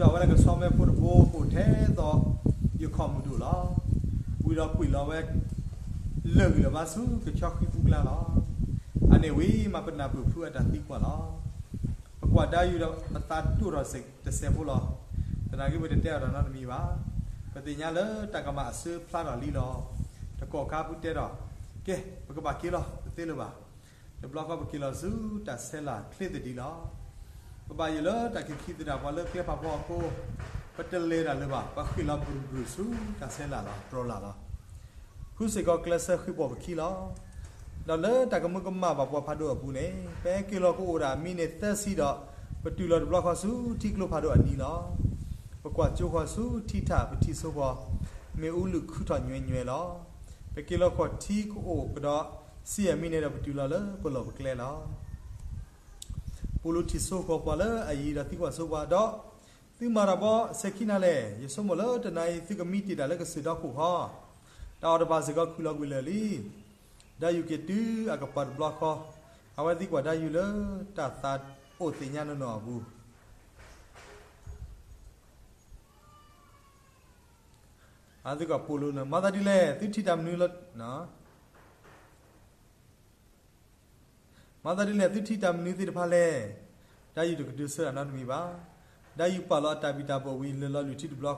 ဒီးအဝဲဒၣ်ကဆီမဲဖိတဘိ ကအိၣ်ထဲသိးယခီၣ်မုၢ်ဒိၣ်လီၤ. ဝံၤဒီးကွံာ်လီၤဝဲ လၢာ်ဂံၢ်လၢၤဘါဆူကဆီဃံပူကျါလီၤ. အန့ၣ်ဝံၤမးပနၢ်ပၢၢ်ဖုအတၢ်သံကွၢ်လီၤ. ပကွၢ်ဒါယူၤဒီးပသးဒိၣ်ထီၣ်စ့ၢ်တစဲးဖိလီၤ. သနာ်က့ပတတဲအီၤဒီးနီတမံၤဘၣ်. ပသ့ၣ်ညါလၢတၢ်ကမၣ်အစၢဖျါထီၣ်လံလီၤ. တကီၢ်ခါပူၤတဲဒီး, ကဲ, ပကဘၣ်က့ၤလီၤ, ပသ့လၢၤဘၣ်. တဘျီဃီပက့ၤလီၤဆူတၢ်ဆဲးလၤချ့သဒံးလီၤ. ပဘၣ်ယိၣ်လၢတၢ်က့ၤခံသဒၣ်ပှၤလၢကျဲဖးဖီအဃိ, ပတလဲၤတၢ်လၢၤဘၣ်, ပဃ့ၢ်လီၤဘြူၤဘြူၤဆူတၢ်ဆဲးလၤလီၤ, တြီၤလၢ်လီၤ. ဖုစ့ၢ်ကီးကျဲးစၢးဃ့ၢ်ပီၣ်ပခံလီၤ. ဒီးလၢတၢ်ကမၢကမၣ်ဘၣ်ပှၤဖးဒိၣ်အပူၤန့ၣ်, ပဟဲက့ၤလီၤကအိၣ်ဒၣ်မံးနံးသၢဆံဒီး, ပတုၤလီၤတဘျီဃီဆူထံကျိဖးဒိၣ်အနံၤလီၤ. ပကွၢ်ကၠိဃီၤဆူထံထၣ်ပထံၣ်ဆိဃီၤ, မ့ၣ်အူလုၣ်ခုထီၣ်ညွဲညွဲလီၤ. ပက့ၤလီၤဃီၤထံကအိၣ်ကဒီးဆံယဲၢ်မံးနံးဒီးပတုၤလီၤလၢပလီၢ်ပကျဲလီၤ. ပူၤလူထံၣ်ဆိဃီၤပှၤလၢအယံၤဒီးသံကွၢ်ဆိပှၤဒီး, သုမၤတၢ်ဘီဆဲးခံနၤလဲၣ်. ယဆိကမိၣ်လၢတနၤအံၤသုကမံတ့ၢ်တၢ်လၢကစၢၢ်ဒီခိၣ်ဃီ, တၢ်အီၣ်တဖၣ်စ့ၢ်ကီးခုၣ်လီၤကွံာ်လၢာ်လံ. ဒီးယူၤက့ၤတုၤအကပၤတဘျီဃီ, အဝဲသံကွၢ်ဒါယူၤလၢတၢ်သးအိၣ်သ့ၣ်ညါနီၢ်နီၢ်အပူၤ, အသံကွၢ်ပူၤလူ, မၤသးဒ်လဲၣ်, သုထံၣ်တၢ်မနုၤလီၤ. မၤသးဒ်လဲၣ်, သုထံၣ်တၢ်မနုၤသ့ၣ်တဖၣ်လဲၣ်. ဒါယူၤတကဒုးဆၢတၢ်နီတမံၤဘၣ်. ဒါယူၤပာ်လီၤအတၢ်ဘံၣ်တၢ်ဘၢဝံၤ လၢာ်လီၤလုၢ်ထံတဘျီဃီလီၤ.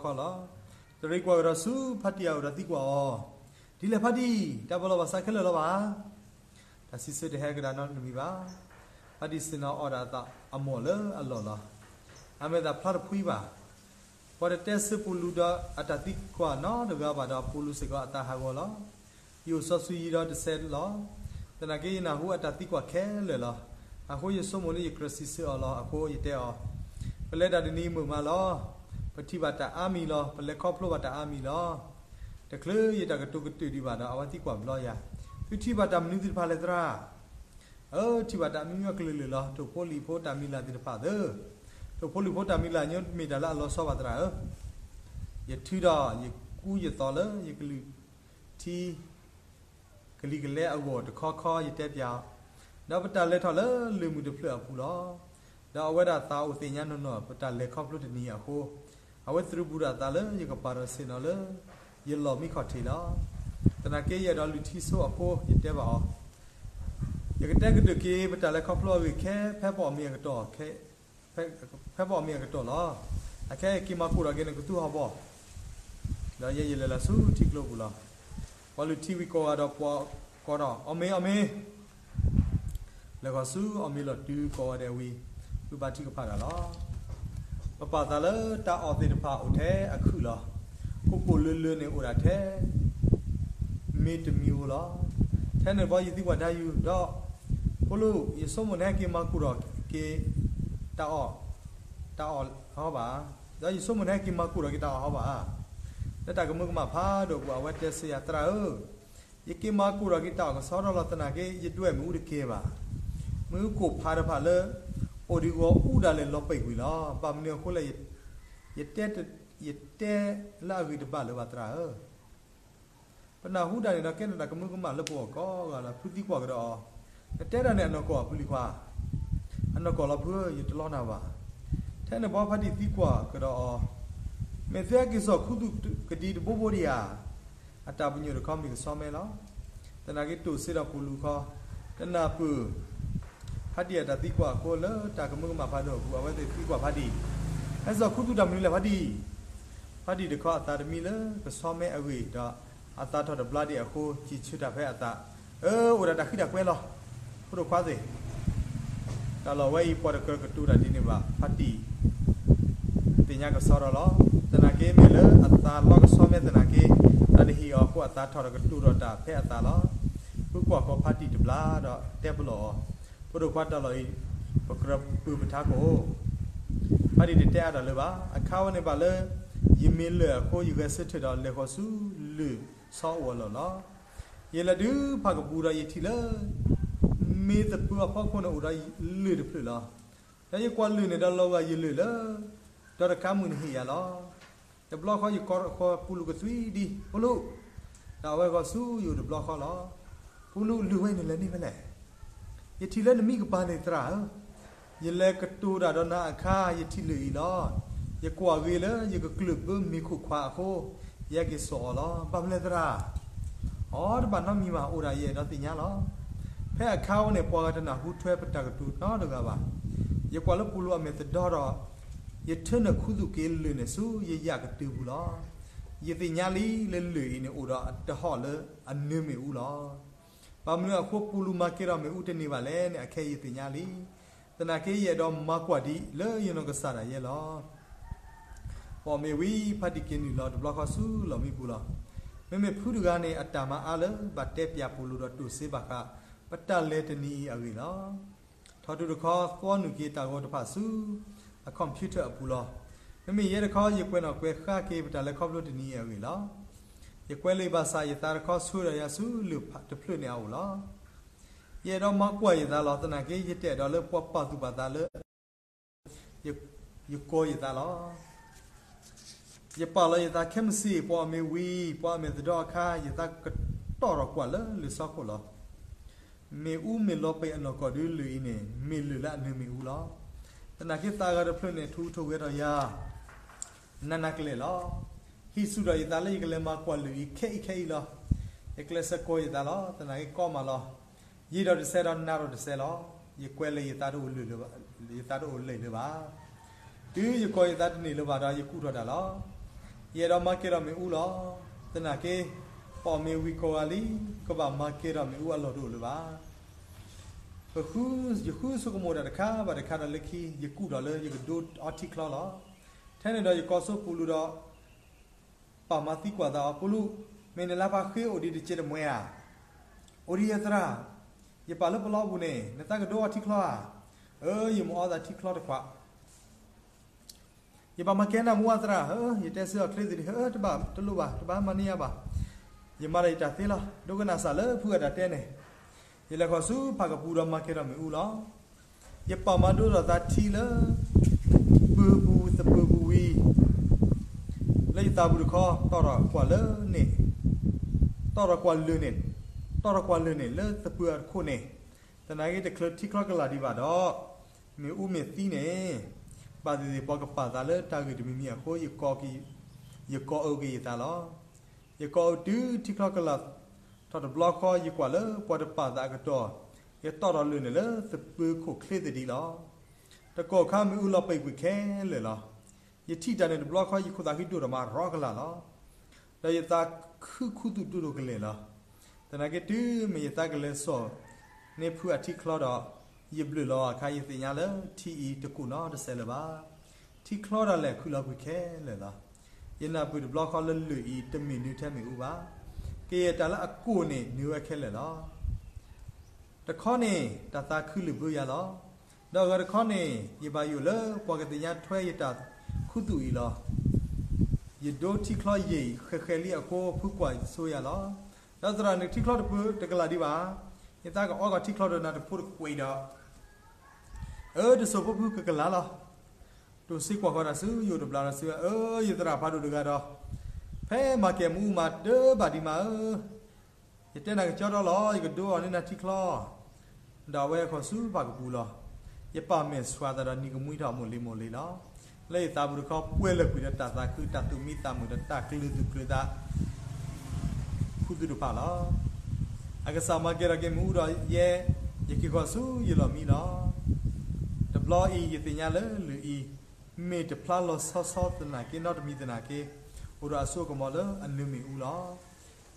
တရံးကွၢ်ကဒီးဆူဖးတံၢ်အအိၣ်ဒီးသံကွၢ်အီၤ, ဒ်လဲၣ်ဖးတံၢ်, တၢ်ဘၣ်လီၤဘၣ်စးခဲလၢာ်လီၤဘၣ်ဧါ. တၢ်စံးဆၢတဟဲကဒါနီတမံၤဘၣ်. ဖးတံၢ်ဆ့ၣ်နီၤအီၣ်ဒၣ်အသးအမိၢ်လၢအလီၢ်လီၤ. အမဲာ်သၣ်ဖျါတဖှံဘၣ်. ပှၤတတဲဆၢပူၤလူဒီးအတၢ်သံကွၢ်နီတဂၤဘၣ်ဒီး ပူၤလူစ့ၢ်ကီးအသးဟးဂီၤလီၤ. ယအိၣ်စီၤစုၤယံၤဒီးတစဲးလီၤ. သနာ်က့ယနၢ်ဟူအတၢ်သံကွၢ်ခဲလၢာ်လီၤ. အဃိယဆိကမိၣ်လၢယကြၢးစံးဆၢအီၤလီၤ. အဃိယတဲအီၤ, ပလဲၤတၢ်တနံၤမုာ်မးလီၤ. ပထံၣ်ဘၣ်တၢ်အါမံၤလီၤ. ပလဲၤခီဖျိဘၣ်တၢ်အါမံၤလီၤ. တချုးယတၢ်ကတိၤကတုာ်ဒံးဘၣ်ဒီး အဝဲသံကွၢ်ဘျီယၤ, သုထံၣ်ဘၣ်တၢ်မနုၤသ့ၣ်တဖၣ်လဲၣ်သရၣ်. အၢ, ထံၣ်ဘၣ်တၢ်မံမံအကလုာ်လုာ်လီၤ. ထိၣ်ဖိလံၣ်ဖိတၢ်မံၤလၢ်သ့ၣ်တဖၣ်သၢ, ထိၣ်ဖိလံၣ်ဖိတၢ်မံၤလၢ်ညိမ့ၢ်တၢ်လၢအလီၤဆီဘၣ်သရၣ်ဧၢ. ယထုးဒီးယကူယသိးလၢယကလုၢ်ထံ ကလံၤကလဲအဂီၢ်တခီခီယတဲပၠး, ဒီးပတၢ်လဲၤထီၣ်လၢလၢၢ်မုၢ်တဖျၢၣ်အပူၤလီၤ. ဒီးအဝဲဒၣ်သးအိၣ်သ့ၣ်ညါနီၢ်နီၢ် ပတၢ်လဲၤခီဖျိတနံၤအဃိ, အဝဲသရူးဘူးဒီးအသးလၢယကပၤဒီးဆ့ၣ်နီၤလၢယလီၢ်မံခီၣ်ထံးလီၤ. သနာ်က့ယအဲၣ်ဒိးလုၢ်ထံဆိအဃိ ယတဲဘၣ်အီၤ, ယကတဲကဒုးက့ၤ ပတၢ်လဲၤခီဖျိအဂ့ၢ်ခဲ ဖဲပအီၣ်မ့ၤအကတီၢ် ဖဲပအီၣ်မ့ၤအကတီၢ်လီၤ. အခဲအံၤက့ၤမၤကိၢ်ဒီးက့ၤနကသူဟီၣ်ဘီ, ဒီးယဲယလဲၤလီၤဆူထံကျိပူၤလီၤ. ပှၤလုၢ်ထံဝံၤကိးဂၤဒီးပှၤကိးဒီး အီၣ်မ့ၤအီၣ်မ့ၤ, လဲၤဃီၤဆူအီၣ်မ့ၤလီၤတုၤကိးဂၤဒဲးဝံၤ, သုဘါထုကဖၣ်တၢ်လီၤ. ပပာ်သးလၢတၢ်အီၣ်သ့ၣ်တဖၣ်အိၣ်ထဲအခုၣ်လီၤ. ကိၢ်ကိၢ်လၢလၢန့ၣ်အိၣ်ဒၣ်ထဲ မ့ၢ်တမံၤဧိၤလီၤ. ထဲန့ၣ်ဘီယသံကွၢ်ဒါယူၤဒီး, ဖိလူ, ယဆိကမိၣ်နဟဲက့ၤမၤကိၢ်ဒီးက့ၤ တၢ်အီၣ်, တၢ်အီၣ်ဟီဘၣ်, ဒီးယဆိကမိၣ်နဟဲက့ၤမၤကိၢ်ဒီးက့ၤတၢ်အီၣ်ဟီဘၣ်. လၢတၢ်ကမၢကမၣ်ဖးဒိၣ်အပူၤ အဝဲတဲဆၢယၤ သရၣ်ဧၢ, ယက့ၤမၤကိၢ်ဒီးက့ၤတၢ်အီၣ်ကဆီဒီလီၤ. သနာ်က့ ယဒွဲၣ်မ့ၣ်အူတကဲဘၣ်. မ့ၣ်အူကိၢ်ဖးတဖၣ်လၢ အိၣ်ဒံးဂီၤအူဒၣ်လဲာ်လီၤပံာ်ကွံာ်လီၤ. ဘၣ်မနုၤအဃိလဲၣ်, ယတဲလၢအဂ့ၢ်တဘၣ်လၢၤဘၣ်သရၣ်ဧၢ. ပနၢ်ဟူဒၣ်န့ၣ်ဒီးကဲထီၣ်တၢ်ကမၢကမၣ်လၢပဂီၢ်ကိးဂၤလီၤ. ဖုသံကွၢ်ကဒီးအီၤ, နတဲဒၣ်န့ၣ်အနီၢ်ကီၢ်အပူၤလံခွါ, အနီၢ်ကီၢ်လီၤဖုဧၢ, ယတလီနၤဘၣ်. ထဲန့ၣ်ဘီဖးတံၢ်သံကွၢ်ကဒီးအီၤ, မ့ၢ်သုဟဲက့ၤစိာ်ခူသူၣ်ကဒံတဘိဘိဒံးဧါ. အတၢ်ပညိၣ်တခီမ့ၢ်ကဆီမဲလီၤ. သနာ်က့တိၢ်စ့ဒီးပူၤလူခီ, တနၢ်ပၢၢ် ဖးတံၢ်အတၢ်သံကွၢ်အဃိလၢတၢ်ကမၢကမၣ်ဖးဒိၣ်အပူၤ အဝဲသ့ၣ်သံကွၢ်ဖးတံၢ်, ဟဲစိာ်ခူသူၣ်တၢ်မနုၤလဲၣ်ဖးတံၢ်. ဖးတံၢ်တခီအသးတမံလၢကဆီမဲအဂ့ၢ်ဒီး အသးထီၣ်တဘျါဒံးအဃိ စံးဆၢတၢ်ဖဲအသး, အၢ အိၣ်ဒၣ်တၢ်ဃံတၢ်ကွဲလီၤ. ဖိဒိၣ်ခွါသ့ၣ် တၢ်လီၢ်ဝဲအံၤ ပှၤတကြၢးကတိၤတၢ်ဒ်န့ၣ်ဘၣ်. ဖးတံၢ် သ့ၣ်ညါကဆီဒီလီၤ. သနာ်က့မ့ၢ်လၢအသးလီကဆီမဲသနာ်က့, တၢ်တဟ့ၣ်အီၤအဃိအသးထီၣ်ဒီးကတိၤဒီးတၢ်ဖဲအသးလီၤ. ဖုကွၢ်ဃီၤဖးတံၢ်တဘျါဒီးတဲပလီၢ်အီၤ, ဖိဒိၣ်ခွါတၢ်လီၢ်အံၤ ပကြၢးပၢပထါခိၣ် ဖးတံၢ်တတဲအါတၢ်လၢၤဘၣ်. အခါဝဲန့ၣ်ဘၣ်လၢ ယမ့ၢ်လၢာ်အဃိ ယဂဲၤဆၢထၢၣ်ဒီးလဲၤဃီၤဆူလၢၢ်ဆီအိၣ်အလီၢ်လီၤ. ယလဲၤတုၤဖးကပူၤဒီးယထံၣ်လၢ မ့ၢ်သပၢၤအဖီခိၣ်န့ၣ်အိၣ်ဒီးလၢၢ်တဖျၢၣ်လီၤ. ဒီးယကွၢ်လၢၢ်န့ၣ်ဒီးလီၤဂာ်ယလၢၢ်လၢ ဒီးတခါမုၢ်နဟ့ၣ်ယၤလီၤ. တဘျီဃီယကိးဃီၤပူၤလူၤကသွံဒံး ဖိလူၤ, ဒီးအဝဲဂီၤဆူယအိၣ်တဘျီဃီလီၤ. ပူၤလူၤ လၢၢ်ဝဲန့ၣ်လဲၤန့ၢ်ဖဲလဲၣ်. ယထံၣ်လၢနမံကပၤန့ၣ်သရၣ်ဧၢ, ယလဲၤကတိၤတၢ်ဒီးနၤအခါ ယထံၣ်လၢၢ်အံၤလီၤ. ယကွၢ်ဂ့ၤလၢယကကျၢၢ်ဘၢမ့ၤခိၣ်ခွါအဃိ, ယဟဲက့ၤစိာ်အီၤလီၤ. ဘၣ်မနုၤသရၣ်, အီ တဘၣ်နီတမံၤဘၣ်, အိၣ်ဒၣ်ယအဲၣ်ဒိးသ့ၣ်ညါလီၤ. ဖဲအခါဝဲန့ၣ် ပှၤဂၤတနၢ်ဟူထွဲပတၢ်ကတိၤနီတဂၤဘၣ်. ယကွၢ်လၢပူၤလူၤအမဲာ်သဒီဒီး, ယထၢနုာ်ခူသူၣ်က့ၤလၢၢ်န့ၣ်ဆူယယၣ်ကတၢၢ်ပူၤလီၤ. ယသ့ၣ်ညါလံလၢလၢၢ်အံၤန့ၣ် အိၣ်ဒီးတဟီၣ်လၢအနၢၤမ့ၣ်အူလီၤ. ဘၣ်မနုၤအဃိပူၤလူၤမၤကဲထီၣ်မ့ၣ်အူတန့ၢ်ဘၣ်လဲၣ်န့ၣ် အခဲအံၤယသ့ၣ်ညါလံ. သနာ်က့ယအဲၣ်ဒိးမၤကွၢ်ဒံးလၢယနီၢ်ကစၢ်ဒၣ်ယဲလီၤ. ပိာ်မ့ၢ်ဝံၤ ဖါတံၢ်က့ၤနုာ်လီၤတဘျီဃီဆူလီၢ်မံပူၤလီၤ. မ့မ့ၢ်ဖုတဂၤန့ၣ် အတၢ်မၤအါလၢဘၣ်တဲပၠးပူၤလူၤဒီးတိၢ်စ့ဘၣ်ဃး ပတၢ်လဲၤတနံၤအံၤအဂ့ၢ်လီၤ. ထီၣ်တုၤတခီ သွီနုာ်က့ၤတၢ်ဂီၤတဖၣ်ဆူ အ computer အပူၤလီၤ. မ့မ့ၢ်ယဲတခီ ယကွဲးနီၣ်ကွဲးဃါက့ၤပတၢ်လဲၤခီဖျိတနံၤအံၤအဂ့ၢ်လီၤ. ယကွဲးလံာ်ဘၣ်ဆၣ် ယသးတခီဆှၢဒီးယၤဆူလၢၢ်တဖျၢၣ်န့ၣ်အအိၣ်လီၤ. ယအဲၣ်ဒိးမၤကွၢ်ယသးလီၤ. သနာ်က့ ယတအဲၣ်ဒိးလၢပှၤပာ်သူၣ်ပာ်သးလၢ ယကီယသးလီၤ. ယပာ်လီၤယသးခဲမုၢ်ဆ့ၣ် ပိာ်မ့ၢ်ဝံၤ ပှၤအမဲာ်သဒီအခါ ယသးကတီၢ်ထီၣ်ကွၢ်လၢလၢၢ်ဆီခိၣ်လီၤ. မ့ၣ်အူမ့ၢ်လီၤပံာ်အနီၢ်ကီၢ်ဒုလၢၢ်အံၤန့ၣ် မ့ၢ်လၢၢ်လၢအနၢၤမ့ၣ်အူလီၤ. သနာ်က့သးဂၤတဖျၢၣ်န့ၣ် ထိၣ်ဟူးထိၣ်ဂဲၤထီၣ်ယၤ နးနးကလဲာ်လီၤ. ဟံးဆူၣ်ထီၣ်ယသးလၢယကလဲၤမၤကွၢ်လၢၢ်အံၤခဲအံၤခဲအံၤလီၤ. ယကျဲးစၢးကီယသးလီၤ. သနာ်က့ကီမးလီၤ. ယံာ်ဒီးတစဲးဒီးနးဒီးတစဲးလီၤ. ယကွဲးလၢာ်ယသးတအိၣ်လၢာ်လၢၤဘၣ်. တုၤယကီယသးတန့ၢ်လၢၤဘၣ်ဒီး ယကူၣ်ထီၣ်တၢ်လီၤ. ယအဲၣ်ဒိးမၤကဲထီၣ်မ့ၣ်အူလီၤ. သနာ်က့ ပိာ်မ့ၢ်ဝံၤကိးဂၤလံ ကဘၣ်မၤကဲထီၣ်မ့ၣ်အူအလီၢ်တအိၣ်လၢၤဘၣ်. ယဃုဆိကမိၣ်တၢ်တခါဘၣ်တခါဒီးလၢခံ ယကူၣ်ထီၣ်လၢယကဒိအီထံချီလီၤ. ထဲန့ၣ်ဒီးယကိးဆိပူၤလူၤဒီး ပာ်မၤသံကွၢ်သးအီၤ ပူၤလူၤ, မ့ၢ်နလါပှၤဃ့အိၣ်ဒံးတစဲးတမှဲၤဧါ. အိၣ်ဒံးယသရၣ်, ယပာ်လၢပလီပူၤန့ၣ် နသးကဒိအီထံချီဧါ. အၢ ယမ့ၢ်အီသးထံချီတခွး ယဘၣ်မၤကဲနၢ်မူအသရၣ်ဧၢ, ယတဲဆၢအီၤချ့သဒံး, ဟၢ တဘၣ်တလိၣ်ဘၣ်, တဘၣ်မၤန့ၢ်ယၤဘၣ်. ယမၤဒီးယတၢ်သ့လီၤ. ဒိကနၣ်စၢ်လၢဖုအတၢ်တဲန့ၣ်, ယလဲၤခီဆူဖးကပူၤဒီးမၤကဲထီၣ်မ့ၣ်အူလီၤ. ယပာ်မၤဒိထီၣ်သးထံလၢ ပၢၤပူၤသပၢၤပူၤဝံၤ လၢယသးပူၤတခီ တီၢ်ထီၣ်ကွၢ်လၢန့ၣ်, တီၢ်ထီၣ်ကွၢ်လၢာ်န့ၣ်, တီၢ်ထီၣ်ကွၢ်လၢာ်န့ၣ် လၢသပၢၤအခိၣ်န့ၣ်, သနာ်က့တချုးထံချီကလာ်ဒံးဘၣ်ဒီး မ့ၣ်အူမ့ၢ်သံန့ၣ်, ဘၣ်သ့ၣ်သ့ၣ်ပှၤကပာ်သးလၢတၢ်ဂ့ၢ်တမံၤမံၤအဃိ ယကိးအုၣ်က့ၤယသးလီၤ. ယကိးအုၣ်တုၤထံချီကလာ်ထီၣ်တဘျီဃီ ယကွၢ်လၢပှၤတပာ်သးအကတီၢ်, ယတီၢ်ထီၣ်လၢာ်န့ၣ်လၢသပၢၤခိၣ်ချ့သဒံးလီၤ. တကီၢ်ခါမ့ၣ်အူလီၤပံာ်ကွံာ်ခဲလၢာ်လီၤ. ယထံၣ်တၢ်န့ၣ်တဘျီဃီ ယခိၣ်သးဃံဒိၣ်ထီၣ်မးရီကလာ်လီၤ. ဒီးယသးခုၣ်ခူသူၣ်ဒိၣ်ဒိၣ်ကလဲာ်လီၤ. သနာ်က့တုၤမ့ၢ်ယသးကလဲၤစိာ်န့ၢ်ဖုအထံချီဒီး ယဘျုးလီၤအခါ ယသ့ၣ်ညါလၢထံအံၤတကိၢ်နီတစဲးလၢၤဘၣ်. ထံချီဒၣ်လဲာ်ခုၣ်လီၤကွံာ်ခဲလၢာ်လီၤ. ယနၢ်ပၢၢ်တဘျီဃီလၢလၢာ်အံၤ တမ့ၢ်နၢၤထဲမ့ၣ်အူဘၣ်. ကယဲၢ်တၢ်လၢအကိၢ်န့ၣ်နၢၤဝဲခဲလၢာ်လီၤ. တခီန့ၣ် တၢ်သးခုလၢာ်ဘၢယၤလီၤ. ဒီးအဂၤတခီန့ၣ် ယဘၣ်ယိၣ်လၢပှၤကသ့ၣ်ညါထွဲယတၢ်ခူသူၣ်အံၤလီၤ. ယဒိထံချီယဲၢ်အံၤ ဃဲၤဃဲၤလံအဃိ ဖုကွၢ်ဆိယၤလီၤ. ဒီးသရၣ်န့ၣ် ထံချီတပၢၤတကလးဒံးဘၣ်. ယသးကအီကီၢ်ထံချီဒီးနၤတဖိတကွဲးဒီး အၢ တစိၢ်ဖိဖုကကလၤလီၤ. တိၢ်စ့ကွၢ်ဃီၤတၢ်ဆူယအိၣ်တဘျီဒီးစံးဝဲ အၢ ယသရၣ်ဖးဒိၣ်တဂၤဒီး ဖဲမၤကဲမူမၤတဘၣ်ဒံးမးဧၢ, ယတဲနၤကကၠီဒီလီၤ ယကဒိအီၤန့ၢ်နၤထံချီ, ဒီးအဝဲခီၣ်ဆူဖးကပူၤလီၤ. ယပာ်မဲာ်ဆှးသးဒီးနံၤကမှံထီၣ်မိၢ်လ့မိၢ်လ့လီၤ. လၢယသးပူၤတခီ ပှဲၤလၢာ်ကွံာ်ဒီးတၢ်သးခု တၢ်သူၣ်မံသးမုာ်ဒီးတၢ်ကျၢၤသူၣ်ကျၢၤသး ခူသူၣ်တဖၣ်လီၤ. အကစၢ်မၤကဲထီၣ်က့ၤမ့ၣ်အူဒီးယဲ, ယက့ၤဃီၤဆူယလီၢ်မံလီၤ. တဘျီအံၤ ယသ့ၣ်ညါလၢလၢၢ်အံၤ မ့ၢ်တဖျါလီၤဆီဆီသနာ်က့ နီတမံၤသနာ်က့ အိၣ်ဒီးအစိအကမီၤလၢအနၢၤမ့ၣ်အူလီၤ.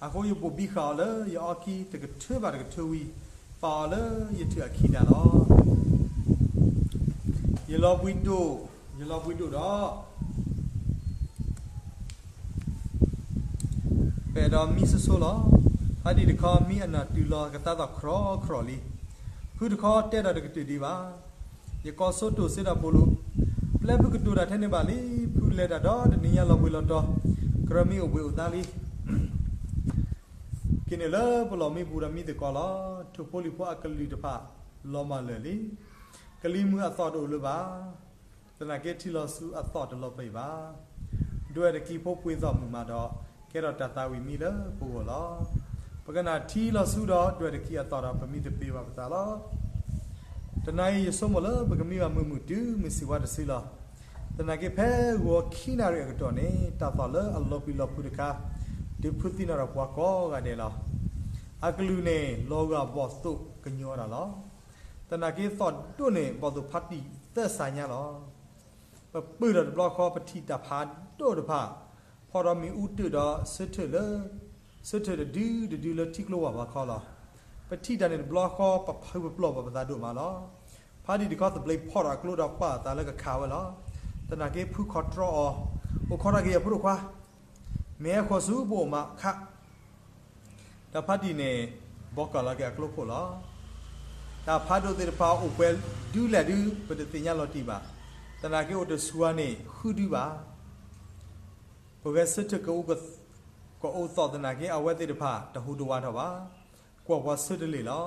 အဃိယဘိၣ်ဘံဃာ်အီၤလၢယအီခံတကထၢဘၣ်တကထၢဝံၤ ပာ်အီၤလၢယထၢၣ်အခံဒၣ်လီၤ. ယလီၤဘှံးဒိၣ်, ယလီၤဘှံးဒိၣ်ဒီး ပအဲၣ်ဒိးမံဆိဆိလီၤ. ဖါတံၢ်တခီ မံအနၢ်တုၤလီၤကသါသီၣ်ခြီခြီလံ. ဖုတခီတဲဒီးတကတၢၢ်ဒံးဘၣ်. ယကိးဆိတိၢ်စ့ဒီးပိာ်လူၤ, ပျဲဖုကတိၤတၢ်ထဲန့ၣ်ဘၣ်လံ. ဖုလဲၤတၢ်ဒီးတနံၤညါလီၤဘှံးလီၤတီၤ, ကရၢမံအိၣ်ဘှံးအိၣ်သါလံ. က့ၤနုာ်လၢပလီၢ်မံပူၤဒီးမံသကိးလီၤ. ထိၣ်ဖိလံၤဖိအကလုၢ်တဖၣ်လီၤမၢ်လၢာ်လံ. ကလံၤမုၢ်အသီၣ်တအိၣ်လၢၤဘၣ်. သနာ်က့ထံလီၤဆူအသီၣ်တလီၤပံာ်ဘၣ်. ဒွဲၣ်တကံဖိပှ့ၤသီၣ်မုာ်မးဒီး ကဲထီၣ်တၢ်သးဝံၣ်မံလၢပဂီၢ်လီၤ. ပကနၣ်ထံလီၤဆူဒီးဒွဲၣ်တကံအသီၣ်ဒီး ပမံသပ့ၤဘၣ်ပသးလီၤ. တနၤအံၤယဆိကမိၣ်လၢပကမံဘၣ်မုာ်မုာ်တုၤမုၢ်ဆ့ၣ်ဝါတစုလီၤ. သနာ်က့ဖဲဂီၤခံနၣ်ရံၣ်အကတီၢ်န့ၣ် တၢ်သီၣ်လၢအလီၤပျံၤလီၤဖုးတခါ ဒုးဖုးသံနီၣ်ထီၣ်ပှၤကိးဂၤဒဲးလီၤ. အကလုၢ်န့ၣ် လီၤဂာ်ဘီၣ်သိၣ်ကညီတၢ်လီၤ. သနာ်က့သီၣ်ဒိၣ်န့ၢ်ဘီၣ်သိၣ်ဖါတံၢ်သၢစးညါလီၤ. ပပုၢ်ဒီးတဘျီဃီ ပထံၣ်တၢ်ဖးဒိၣ်တဖၣ် ဖီၣ်ဒီးမ့ၣ်အူတုာ်ဒီး ဆၢထၢၣ်လၢ ဆၢထၢၣ်တဒုတဒုလၢထံကျိဝၢ်ဘီခီလီၤ. ပထံၣ်တၢ်န့ၣ်တဘျီဃီ ပဖုပပျိၢ်ဘၣ်ပသးဒိၣ်မးလီၤ. ဖါတံၢ်တခီသဘျ့ဖီၣ်ဒီးအကျိဒီးပာ်အသးလၢကခးဝဲလီၤ. သနာ်က့ဖုခီတြီအီၤ, အိၣ်ခိးတၢ်က့ၤယဖိဒိၣ်ခွါ, မ့ၢ်ဟဲဃီၤဆူပအိၣ်မးခး ဒီးဖါတံၢ်န့ၣ် ဘီကၢ်လီၤက့ၤအကျိခိၣ်လီၤ. တၢ်ဖးဒိၣ်သ့ၣ်တဖၣ်အိၣ်ပှဲၤဒုလဲၣ်ဒု ပတသ့ၣ်ညါလီၤတံၢ်ဘၣ်. သနာ်က့အိၣ်တဆူၣ်ဧါန့ၣ် ဃုဒုဘၣ်. ပဂဲၤဆၢထၢၣ် ကအိၣ်သီၣ်သနာ်က့ အဝဲသ့ၣ်တဖၣ်တဟူးတဝးထီၣ်ဘၣ်. ကွၢ်ပှၤဆၢတလ့ၢ်လီၤ.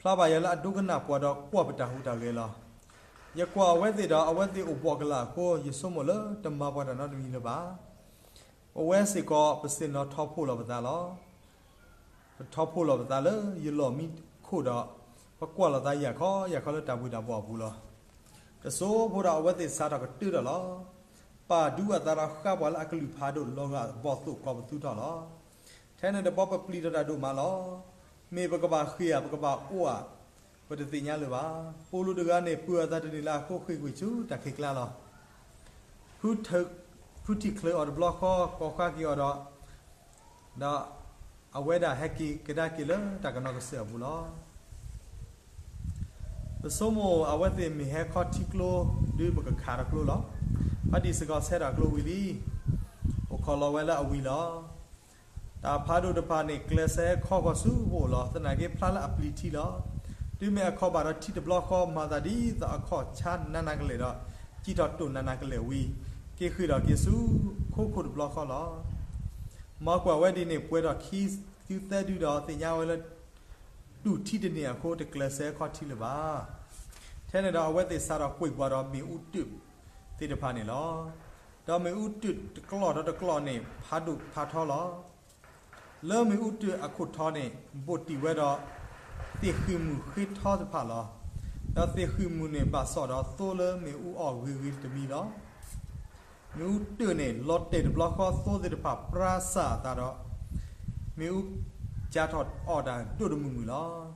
ဖျါဘၣ်ယွၤလၢအဒိကနၣ်ပှၤဒီးကွၢ်ပတၢ်ဟူးတၢ်ဂဲၤလီၤ. ယကွၢ်အဝဲသ့ၣ်ဒီး အဝဲသ့ၣ်အိၣ်ဘှီၣ်ကလာ်အဃိ ယဆိကမိၣ်လၢတမၤပှၤတၢ်နီတမံၤလၢၤဘၣ်. ပဝဲစ့ၢ်ကီး ပဆ့ၣ်နီၤထီၣ်ဖှိၣ်လီၤပသးလီၤ. ပထီၣ်ဖှိၣ်လီၤပသးလၢယလီၢ်မံခိၣ်ဒီး ပကွၢ်လိာ်သးယၢ်ခီယၢ်ခီလၢတၢ်ဘှံးတၢ်ဘှီၣ်အပူၤလီၤ. တစိၢ်ဖိဒီးအဝဲသ့ၣ်စးထီၣ်ကတၢၢ်ထီၣ်လီၤ. ပာ်ဒူအသးဒီးဃါပှၤလၢအကလုၢ်ဖးဒိၣ်လီၤဂာ်ဘီၣ်သိၣ်ကိးပသူထီၣ်လီၤ. ထဲန့ၣ်တဘျီပပျံၤထီၣ်တၢ်ဒိၣ်မးလီၤ. မ့ၢ်ပကဘၣ်ဃ့ၢ်ဧါ ပကဘၣ်အိၣ်ဧါ ပတသ့ၣ်ညါလၢၤဘၣ်. ပိာ်လူၤတဂၤန့ၣ် ပၢၤအသးတန့ၢ်လၢအဃိ ဃ့ၢ်ကွံာ်ဆူတၢ်ခံးကျါလီၤ. ဖုထံၣ်ချၢအီၤတဘျီဃီ ကိးဃါက့ၤအီၤဒီး ဒီးအဝဲဒၣ်ဟဲက့ၤကဒါက့ၤလၢတၢ်ကနီၤကစၢၢ်အပူၤလီၤ. ပဆိကမိၣ်အဝဲသ့ၣ်မ့ၢ်ဟဲခီထံကျိ ဒုးပကခးထီၣ်ကျိလီၤ. ဖါတံၢ်စ့ၢ်ကီးဆဲးထီၣ်ကျိဝံၤလံ. အိၣ်ခိးလီၤဝဲလၢအဝံၤလီၤ. တၢ်ဖးဒိၣ်တဖၣ်န့ၣ် ကျဲးစၢးဟဲခီဃီၤဆူပအိၣ်လီၤ. သနာ်က့ဖျါလၢအပျံၤထံလီၤ. တုၤမ့ၢ်အခီၣ်ဘၣ်ဒီးထံတဘျီဃီ မၤသးဒ်သိးအခီၣ်ဆါနးနးကလဲာ်ဒီး စံၣ်ထီၣ်တိၢ်နးနးကလဲာ်ဝံၤ က့ၤဃ့ၢ်ထီၣ်က့ၤဆူခိခိၣ်တဘျီဃီလီၤ. မၤကွၢ်ဝဲဒ်န့ၣ် ပှဲၤထီၣ်ခံသုသၢဒုဒီးသ့ၣ်ညါဝဲလၢ တူၢ်ထံတန့ၢ်အဃိ တကျဲးစၢးဟဲခီထံလၢၤဘၣ်. ထဲန့ၣ်ဒီးအဝဲသ့ၣ်စးထီၣ်ကွံာ်ပှၤဒီးမ့ၣ်အူတုာ်သ့ၣ်တဖၣ်န့ၣ်လီၤ. ဒီးမ့ၣ်အူတုာ်တကျီၢ်ဒီးတကျီၢ်န့ၣ် ဖးဒိၣ်ဖးထီလီၤ. လၢမ့ၣ်အူတုာ်အခိၣ်ထီန့ၣ် ဘိၣ်တံၢ်ဝဲဒီး သ့ၣ်ဃံၣ်မုၢ်ဃ့ထီတဖၣ်လီၤ. ဒီးသ့ၣ်ဃံၣ်မုၢ်န့ၣ် ဘၣ်စီၣ်ဒီးသိလၢမ့ၣ်အူအီၣ်ဂ့ၤဂ့ၤတမံၤလီၤ. မ့ၣ်အူတုာ်န့ၣ် လီၤတဲာ်တဘျီဃီ သိသ့ၣ်တဖၣ်ပြါစၢ်အသးဒီး မ့ၣ်အူကၢ်ထီၣ်အီၣ်တၢ်ဒိၣ်တမုာ်မုာ်လီၤ.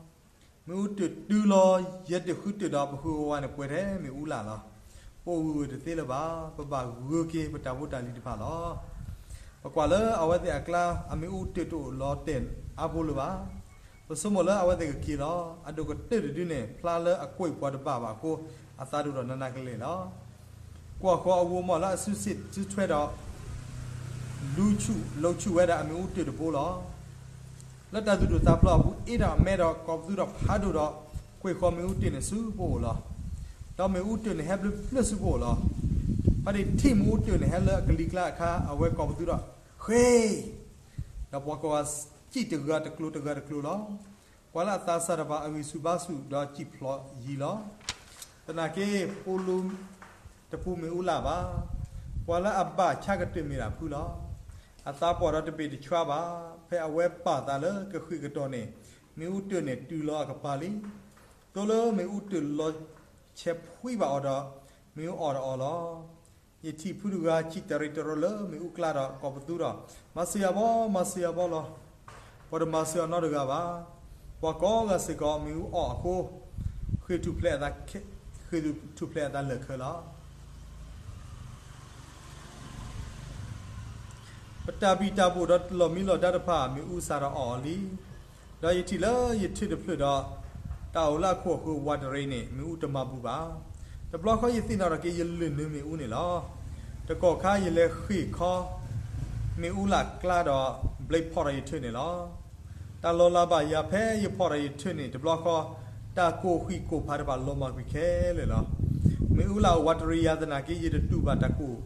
မ့ၣ်အူတုာ်တုၤလီၤ ယဲၢ်တုာ်ဃုတုာ်ဒီး ပဃုာ်ဝဲန့ၣ် ပှဲၤထဲမ့ၣ်အူလာ်လီၤ. ပအိၣ်ဂၢၢ်ဂၢၢ်တသ့လၢၤဘၣ်. ပဘၣ်ဂုၤက့ၤပတၢ်ဖိတၢ်လံၤတဖၣ်လီၤ. ပကွၢ်လၢအဝဲသ့ၣ်အကျါ အမ့ၣ်အူတုာ်တအိၣ်လီၤတဲာ်အါဘိလၢၤဘၣ်. ပဆိကမိၣ်လၢအဝဲသ့ၣ်ကက့ၤလီၤ. အဒိၣ်ကတၢၢ်တဒုန့ၣ် ဖျါလၢအကွံာ်ပှၤတဘၣ်ဘၣ်အဃိ အသးဒိၣ်ထီၣ်နးနးကလဲာ်လီၤ. ကွၢ်ဃီၤအဂီၢ်မီၢ်လၢအစုစ့ၣ်စုထွဲဒီး လူၤဆူၣ်လိာ်ဆူၣ်ဝဲဒၣ်အမ့ၣ်အူတုာ်တဘိလီၤ. လၢတၢ်သူၣ်ဒိၣ်သးဖျိးအပူၤ အ့ဒီးအမဲဒီး ကိးပသူဒီးဖးဒိၣ်ဒီး ကွံာ်ဃီၤမ့ၣ်အူတုာ်န့ၣ်ဆူပအိၣ်လီၤ. ဒီးမ့ၣ်အူတုာ်န့ၣ် ဟဲဘျၢဘျၢဆူပအိၣ်လီၤ. ဖါတံၢ်ထံၣ်မ့ၣ်အူတုာ်န့ၣ် ဟဲလၢအကလံၤကျါအခါ အဝဲကိးပသူဒီး ဃ့ၢ် ဒီးပှၤကိးဂၤစံၣ်တဂၤတကျိၤတဂၤတကျိၤလီၤ. ပှၤလၢအသးစၢ်တဖၣ် အဂံၢ်ဆူၣ်ဘါဆူၣ်ဒီးစံၣ်ဖျိးယံၤလီၤ. သနာ်က့ ပိာ်လူၤတပူၤမ့ၣ်အူလာ်ဘၣ်. ပှၤလၢအဘၣ်ဆါကတၢၢ်မ့ၢ်ဒၣ်ဖုလီၤ. အသးပှၢ်ဒီးတဘ့ၣ်တဆှါဘၣ်. ဖဲအဝဲပာ်သးလၢကဃ့ၢ်ကတီၢ်န့ၣ် မ့ၣ်အူတုာ်န့ၣ်တုၤလီၤအကပၤလံ. သိလၢမ့ၣ်အူတုာ်လီၤဆဲးဖှံဘၣ်အီၤဒီး မ့ၣ်အူအီၣ်တအီၣ်လီၤ. ယထံၣ်ဖုတဂၤ ဆံၣ်တရံးတရၢလၢမ့ၣ်အူကျါဒီး ကိးပသူဒီး မၤစၢၤယၤဘီ, မၤစၢၤယၤဘီလီၤ. ပှၤတမၤစၢၤအီၤနီတဂၤဘၣ်. ပှၤကိးဂၤစ့ၢ်ကီး မ့ၣ်အူအီၣ်အဃိ ဃ့ၢ်ထူၣ်ဖျဲးအသး, ဃ့ၢ်ထူၣ်ဖျဲးအသးလၢာ်ခၢလီၤ. ပတၢ်ဘံၣ်တၢ်ဘိၣ်ဒီးလီၢ်မံလီၢ်ဒါတဖၣ် မ့ၣ်အူစးထီၣ်အီၣ်အီၤလံ. ဒီးယထံၣ်လၢယထၢၣ်တဖျၢၣ်ဒီး တၢ်အိၣ်လၢအခိၣ်အဃၢၤဝးတရံးန့ၣ် မ့ၣ်အူတမၤဘူးဘၣ်. တဘျီဃီယသ့ၣ်နီၣ်ထီၣ်က့ၤ ယလုၢ်နုာ်မ့ၣ်အူန့ၣ်လီၤ. တကီၢ်ခါယလဲၤဃ့ၢ်ခီ မ့ၣ်အူလၢ်ကျါဒီး ဘျ့ဖီၣ်ထီၣ်ယထၢၣ်န့ၣ်လီၤ. တၢ်လီၤလးဘၣ်ယၤဖဲယဖီၣ်ထီၣ်ယထၢၣ်န့ၣ် တဘျီဃီ တၢ်ကိၢ်ဃံးကိၢ်ဖးတဖၣ်လီၤမၢ်ကွံာ်ခဲလၢာ်လီၤ. မ့ၣ်အူလၢ်အိၣ်ဝးတရံးယၤသနာ်က့ ယတတူၢ်ဘၣ်တၢ်ကိၢ်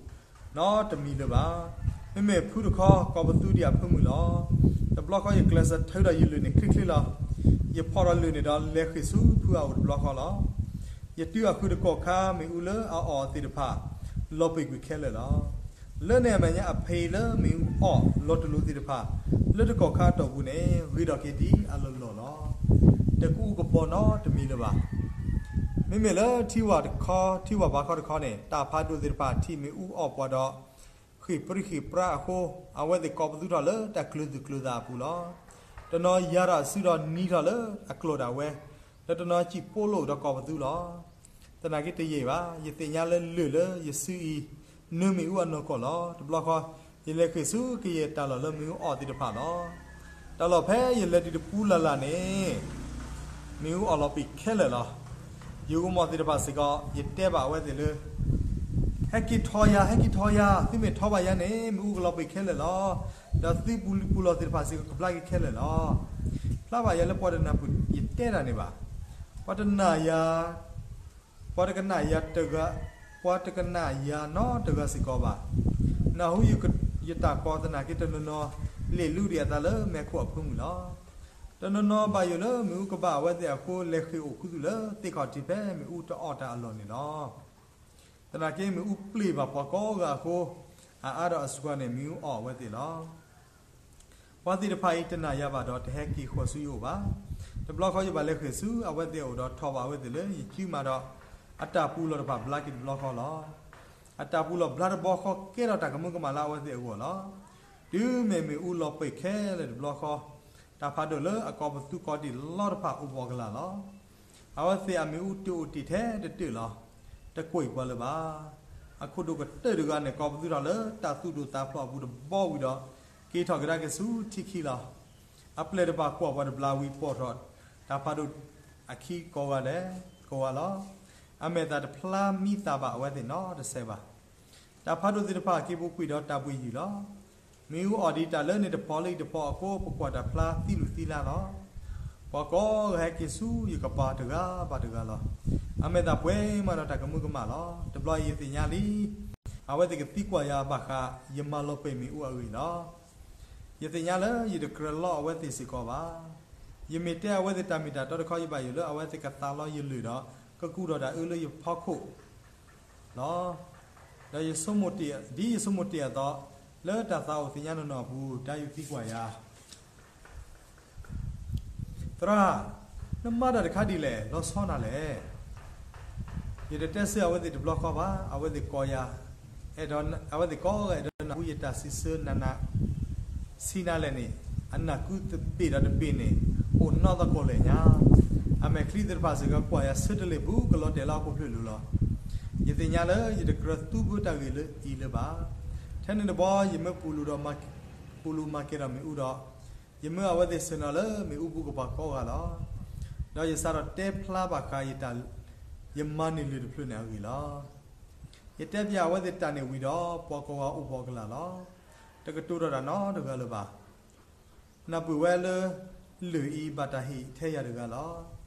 နီတမံၤလၢၤဘၣ်. မ့မ့ၢ်ဖုတခီ ကိးပသူဒံးအဖၢမုၢ်လီၤ. တဘျီဃီယကျဲးစၢးထုးဒီးယလုၢ်န့ၣ်ချ့ချ့လီၤ. ယဖီၣ်ထီၣ်လုၢ်န့ၣ်ဒီး လဲၤဃ့ၢ်ဆူဖုအအိၣ်တဘျီဃီလီၤ. ယတုၤအဃုာ်တကီၢ်ခါ မ့ၣ်အူလၢအအီၣ်သ့ၣ်တဖၣ် လီၤပှ့ၤကွံာ်ခဲလၢာ်လီၤ. လၢန့ၣ်အမဲာ်ညါ အဖံးလၢမ့ၣ်အူအီၣ်လီၤတလီၤသ့ၣ်တဖၣ် လၢတကီၢ်ခါအတီၢ်ပူၤန့ၣ် ဂ့ၤထီၣ်က့ၤဒ်အလီၢ်လီၢ်လီၤ. တကအူကဘီနီတမံၤလၢၤဘၣ်. မ့မ့ၢ်လၢထံဝၢ်တခီ ထံဝၢ်ဘါခီတခီန့ၣ် တၢ်ဖးဒိၣ်သ့ၣ်တဖၣ်ထံၣ်မ့ၣ်အူအီၣ်ပှၤဒီး ဃ့ၢ်ပြံဃ့ၢ်ပြါအဃိ အဝဲသ့ၣ်ကိးပသူထီၣ်လၢတၢ်ကျၢၤသူၣ်ကျၢၤသးအပူၤလီၤ. တနီၤယၤထီၣ်အစုဒီးနံၤထီၣ်လၢအကျိာ်ဒၣ်ဝဲ, ဒီးတနီၤစံၣ်ပိလိာ်ဒီးကိးပသူလီၤ. သနာ်က့တယံာ်ဘၣ်, ယသ့ၣ်ညါလၢလၢၢ်လၢယစုအံၤ နၢမ့ၣ်အူအနီၢ်ကီၢ်လီၤ. တဘျီဃီ ယလဲၤဃ့ၢ်ဆူကယဲၢ်တၢ်လီၢ်လၢမ့ၣ်အူအီၣ်သ့ၣ်တဖၣ်လီၤ. တၢ်လီၢ်ဖဲယလဲၤတုၤတပူၤလၢ်လၢ်န့ၣ် မ့ၣ်အူအီၣ်လီၤပံာ်ခဲလၢာ်လီၤ. ယဂိၢ်မီၢ်သ့ၣ်တဖၣ်စ့ၢ်ကီး ယတဲဘၣ်အဝဲသ့ၣ်လၢ ဟဲက့ၤထီၣ်ယၤ, ဟဲက့ၤထီၣ်ယၤ, သုမ့ၢ်ထီၣ်ဘၣ်ယၤန့ၣ် မ့ၣ်အူကလီၤပံာ်ခဲလၢာ်လီၤ. ဒီးသုပူၤလံၤပူၤလီၢ်သ့ၣ်တဖၣ်စ့ၢ်ကီး ကဘျါက့ၤခဲလၢာ်လီၤ. ဖျါဘၣ်ယၤလၢပှၤတနၢ်ပၢၢ်ယတဲတၢ်န့ၣ်ဘၣ်. ပှၤတနၢ်ယၤ ပှၤတကနၣ်ယၤတဂၤ, ပှၤတကနၣ်ယၤနီတဂၤစ့ၢ်ကီးဘၣ်. နၢ်ဟူယတၢ်ကိးသနာ်က့ တနီၤနီၤ လ့ၣ်လူဒံးအသးလၢမဲးခိၣ်အဖၢမုၢ်လီၤ. တနီၤနီၤဘၣ်ယိၣ်လၢမ့ၣ်အူကဘၣ်အဝဲသ့ၣ်အဃိ လဲၤဃ့ၢ်အိၣ်ခူသူၣ်လၢသ့ၣ်ခီၣ်ထံးဖဲမ့ၣ်အူတအီၣ်တၢ်အလီၢ်န့ၣ်လီၤ. သနာ်က့မ့ၣ်အူပျ့ၤဘၣ်ပှၤကိးဂၤအဃိ အအါဒီးအစှၤန့ၣ် မ့ၣ်အူအီၣ်အဝဲသ့ၣ်လီၤ. ပှၤသ့ၣ်တဖၣ်အံၤတနၢ်ယၤဘၣ်ဒီး တဟဲက့ၤဃီၤဆူယအိၣ်ဘၣ်. တဘျီဃီယဘၣ်လဲၤဃ့ၢ်ဆူအဝဲသ့ၣ်အအိၣ်ဒီးထီၣ်ဘၣ်အဝဲသ့ၣ်လၢယစုမးဒီး အတၢ်ပူၤလီၢ်တဖၣ်ဘျါက့ၤတဘျီဃီလီၤ. အတၢ်ပူၤလီၢ်ဘျါတဘျီဃီ ကဲထီၣ်တၢ်ကမၢကမၣ်လၢအဝဲသ့ၣ်အဂီၢ်လီၤ. တုၤမ့ၢ်မ့ၣ်အူလီၤပံာ်ခဲလၢာ်တဘျီဃီ တၢ်ဖးဒိၣ်လၢအကိးပသူကိးဒံးလီတဖၣ်အိၣ်ဘှီၣ်ကလာ်လီၤ. အဝဲသ့ၣ်အမ့ၣ်အူတအိၣ်တ့ၢ်ထဲတတၢၢ်လီၤ. တကွံာ်ပှၤလၢၤဘၣ်. အခိၣ်ဒိၣ်ကတၢၢ်တဂၤန့ၣ် ကိးပသူထီၣ်လၢတၢ်သူၣ်ဒိၣ်သးဖျိးအပူၤတဘီဝံၤဒီး က့ၤထီၣ်ကဒါက့ၤဆူထံခံလီၤ. အပျဲၢ်တဖၣ်ကွၢ်ပှၤတဘျါဝံၤ ပိာ်ထီၣ်တၢ်ဖးဒိၣ်အခံကိးဂၤဒဲး ကိးဂၤလီၤ. အမဲာ်သၣ်တဖျါမံသးဘၣ်အဝဲသ့ၣ်နီတစဲးဘၣ်. တၢ်ဖးဒိၣ်သ့ၣ်တဖၣ်က့ၤပူၤကွံာ်ဒီးတၢ်ဘှံးယုၢ်လီၤ. မ့ၣ်အူအီၣ်ဒံးတၢ်လၢန့ၣ်တဖီလၢအံၤတဖီအဃိ ပကွၢ်တၢ်ဖျါသံလုၢ်သံလါလီၤ. ပှၤကိးဂၤဟဲက့ၤဆူယကပၤတဂၤဘၣ်တဂၤလီၤ. အမဲာ်သၣ်ပှဲၤမးဒီးတၢ်ကမၢကမၣ်လီၤ. တဘျီအံၤယသ့ၣ်ညါလံ အဝဲသ့ၣ်ကသံကွၢ်ယၤဘၣ်ဃး ယမၤလီၤပံာ်မ့ၣ်အူအဂ့ၢ်လီၤ. ယသ့ၣ်ညါလၢယတကြၢးလီအဝဲသ့ၣ်စ့ၢ်ကီးဘၣ်. ယမ့ၢ်တဲအဝဲသ့ၣ်တၢ်မ့ၢ်တၢ်တီတခီ ယဘၣ်ယိၣ်လၢအဝဲသ့ၣ်ကသးလီယလုၢ်ဒီး ကကူၣ်ထီၣ်တၢ်အၢလၢယဖီခိၣ်လီၤ. ဒီးယဆိကမိၣ်တ့ၢ် ဒ်ယဆိကမိၣ်တ့ၢ်အသိး လၢတၢ်သးအိၣ်သ့ၣ်ညါနီၢ်နီၢ်အပူၤ တၢ်ယူးသံကွၢ်ယၤ သရၣ်, နမၤတၢ်တခါဒ်လဲၣ် လီၤဆီနၤလဲၣ်. ယတတဲဆၢအဝဲသ့ၣ်တဘျီဃီဘၣ်, အဝဲသ့ၣ်ကိးယၤ, အဲၣ်ဒိး, အဝဲသ့ၣ်ကိးဂၤအဲၣ်ဒိးနၢ်ဟူယတၢ်စံးဆၢနးနး, ဆံးနၤလဲၣ်န့ၣ်, အနၢ်ကူတဘ့ၣ်ဒီးတဘ့ၣ်န့ၣ်, အိၣ်နီၣ်သကိးလဲၣ်ညါ, အမဲာ်ချံသ့ၣ်တဖၣ်စ့ၢ်ကီးကွၢ်ယၤဆၢတလ့ၢ်ပူၤ ကလီၤတဲာ်လၢဟီၣ်ခိၣ်ဖျၢၣ်လိၤလီၤ. ယသ့ၣ်ညါလၢယတကြၢးသူဘၢတၢ်ဂ့ၢ်လၢအံၤလၢၤဘၣ်. ထဲန့ၣ်တဘျီ ယမၢပူၤလူၤဒီး, ပူၤလူၤမၤကဲၤထီၣ်မ့ၣ်အူဒီး, ယမၢအဝဲသ့ၣ်ဆ့ၣ်နီၤလၢမ့ၣ်အူပူၤကပၤကိးဂၤလီၤ. ဒီးယစးထီၣ်တဲဖျါဘၣ်ဃးယတၢ်, ယမၤန့ၢ်လၢၢ်တဖျၢၣ်န့ၣ်အဂ့ၢ်လီၤ. ယတဲပျးအဝဲသ့ၣ်တၢ်န့ၣ်ဝံၤဒီး ပှၤကိးဂၤအိၣ်ဘှီၣ်ကလာ်လီၤ. တကတိၤထီၣ်တၢ်နီတဂၤလၢၤဘၣ်. နၢ်ပၢၢ်ဝဲလၢ လၢၢ်အံၤဘၣ်တၢ်ဟ့ၣ်ထဲယၤတဂၤလီၤ.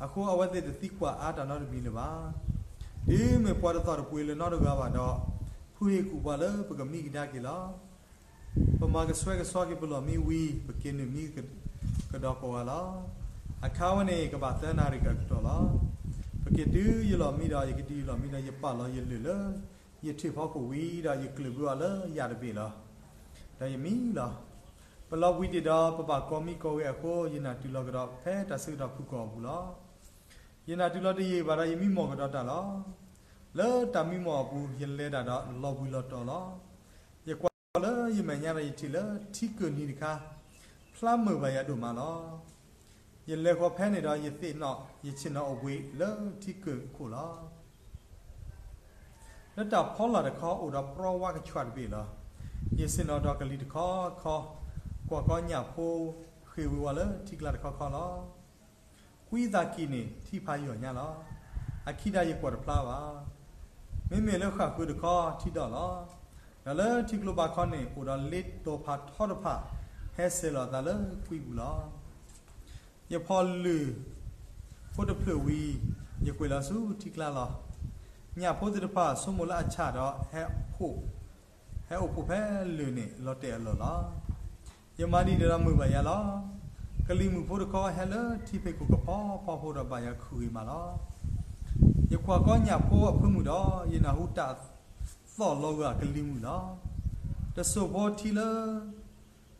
အဃိအဝဲသ့ၣ်တသံကွၢ်အါတၢ်နီတမံၤလၢၤဘၣ်. တုၤမ့ၢ်ပှၤတသီၣ်တပှ့ၤလၢၤနီတဂၤဘၣ်ဒီး, ဖုဟ့ၣ်ကူၣ်ပှၤလၢပကမံကဒါက့ၤလီၤ. ပမၤကဆှဲကဆှီက့ၤပလီၢ်မံဝံၤ ပက့ၤနုာ်မံကဒီးကိးဂၤလီၤ. အခါဝဲန့ၣ်ကဘၣ်သၢနၣ်ရံၣ်အကတီၢ်လီၤ. ပက့ၤတုၤယလီၢ်မံဒီး ယကတုၤယလီၢ်မံဒီး ယပာ်လီၤယလုၢ်လၢ ယထံၣ်ဖီခိၣ်ဝံၤဒီး ယကျၢၢ်ဘုအီၤလၢယၣ်တဘ့ၣ်လီၤ. ဒီးယမံလီၤ. ပလီၤဘှံးတ့ၢ်ဒီး ပဘၣ်ကိးမံကိးဂဲၤအဃိ ယနၢ်တုၤလီၤကဒီးဖဲတၢ်ဆၢကတီၢ်ဖုၣ်ကိာ်အပူၤလီၤ. ယနၢ်တုၤလီၤတယံာ်ဘၣ်ဒီး ယမံမီၢ်ကဒီးတၢ်လီၤ. လၢတၢ်မံမီၢ်အပူၤ ယလဲၤတၢ်ဒီးလီၤဘှံးလီၤတီၤလီၤ. ယကွၢ်လၢယမဲာ်ညါဒီးယထံၣ်လၢထံကၢၢ်နံၤတခါ ဖျါမုာ်ဘၣ်ယၤဒိၣ်မးလီၤ. ယလဲၤဃီၤဖဲန့ၣ်ဒီး ယသ့ၣ်နီၣ် ယဆ့ၣ်နီၤအိၣ်ဘှံးလၢထံကၢၢ်ခိၣ်လီၤ. လၢတၢ်ဖီလာ်တခီ အိၣ်ဒီးပြီဝါကဆှၣ်တဘ့ၣ်လီၤ. ယဆ့ၣ်နီၤဒီးကလံၤတခီခီ, ကွၢ်ကီညၣ်ဖိဃ့ၢ်ဝ့ၤဝါလၢထံကျါတခီခီလီၤ. ကွံသးကံၢ်န့ၣ် ထံဖးယိာ်ညါလီၤ. အခံဒၣ်ယကွၢ်တဖျါဘၣ်. မ့မ့ၢ်လၢဃၣ်ဃၢၤတခီထံဒီၣ်လီၤ. ဒီးလၢထံကျိဘးခီန့ၣ် အိၣ်ဒီးလ့တီၤဖးထီတဖၣ် ဟဲစဲၤလီၤအသးလၢကွံပူၤလီၤ. ယဖီၣ်လုၢ်ဖိတဖျၢၣ်ဝံၤ, ယကွံာ်လီၤဆူထံကျါလီၤ. ညၣ်ဖိသ့ၣ်တဖၣ်ဆိကမိၣ်လၢအဆၣ်ဒီး ဟဲအိၣ်ဖှိၣ်ဖဲလုၢ်န့ၣ် လီၤတဲာ်အလီၢ်လီၤ. ယမၤဒ်န့ၣ်ဒီးမုာ်ဘၣ်ယၤလီၤ. ကလံၤမုၢ်ဖိတခီဟဲလၢထံဖီခိၣ်ကဖီဖီဖိဒီးဘၣ်ယၤခုၣ်ဂ့ၤမးလီၤ. ယကွၢ်ကီညၣ်ဖိအဖၢမုၢ်ဒီး ယနၢ်ဟူတၢ်သီၣ်လီၤဂာ်ကလံၤမုၢ်လီၤ. တစိၢ်ဖိထံလၢ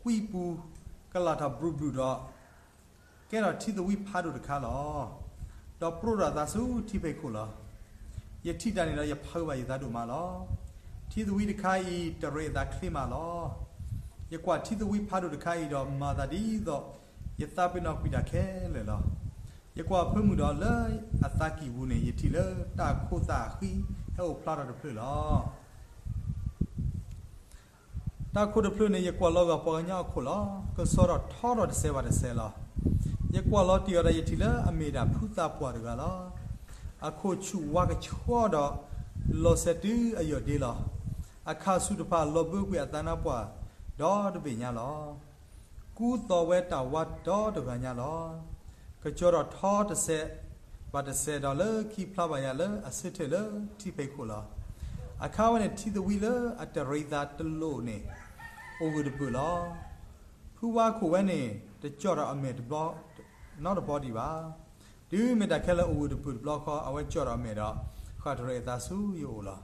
ကွံပူၤ ကလာ်ထီၣ်ဘြူၤဘြူၤဒီး ကဲထီၣ်ထံသဝံဖးဒိၣ်တခါလီၤ. ဒီးပြိၣ်ထီၣ်အသးဆူထံဖီခိၣ်လီၤ. ယထံၣ်တၢ်န့ၣ်ဒီး ယဖုးဘၣ်ယသးဒိၣ်မးလီၤ. ထံသဝံတခါအံၤ တရံးအသးချ့မးလီၤ. ယကွၢ်ထံသဝံဖးဒိၣ်တခါအံၤဒီး မၤသးဒ်သိး ယသးပ့ၤနီၣ်ကွံာ်တၢ်ခဲလၢာ်လီၤ. ယကွၢ်ဖၢမုၢ်ဒီး လၢအသးကံၢ်ပူၤန့ၣ် ယထံၣ်လၢတၢ်ခိသၣ်အဃံ ဟဲအိၣ်ဖျါထီၣ်တဖျၢၣ်လီၤ. တၢ်ခိၣ်တဖျၢၣ်န့ၣ် ယကွၢ်လီၤဂာ်ပှၤကညီအခိၣ်လီၤ. ကစီဒီးထီထီၣ်တစဲးဘၣ်တစဲးလီၤ. ယကွၢ်လီၤတံၢ်အီၤဒီး ယထံၣ်လၢအမ့ၢ်ဒၣ်ဖုသးပှၢ်တဂၤလီၤ. အခိၣ်ဆူၣ်ဝါကဆှီဒီး လီၤစဲးတုၤအယိာ်ဒ့လီၤ. အခၣ်ဆူၣ်တဖၣ်လီၤဘၢကွံာ်အသးနါပှၢ်ဒီတဘ့ၣ်ညါလီၤ. ကူသိးဝဲတၢ်ဝါဒီတဂၤညါလီၤ. ကစီဒီးထီတစဲးဘၣ်တစဲးဒီး လၢခံဖျါဘၣ်ယၤလၢအဆၢထၢၣ်လၢထံဖီခိၣ်လီၤ. အခါဝဲန့ၣ် ထံသဝံလၢအတရံးသးတလိၣ်န့ၣ် အိၣ်ဂၢၢ်တဘၢၣ်လီၤ. ဖုဝါခိၣ်ဝဲန့ၣ် တကၠီၣ်ထီၣ်အမဲာ်တဘျီ နီတဘျီဒံးဘၣ်. တုၤမ့ၢ်တၢ်ခဲလၢာ်အိၣ်ဂၢၢ်တဘၢၣ်တဘျီဃီ အဝဲကၠီၣ်ထီၣ်အမဲာ်ဒီး ဃၣ်တရံးအသးဆူယအိၣ်လီၤ.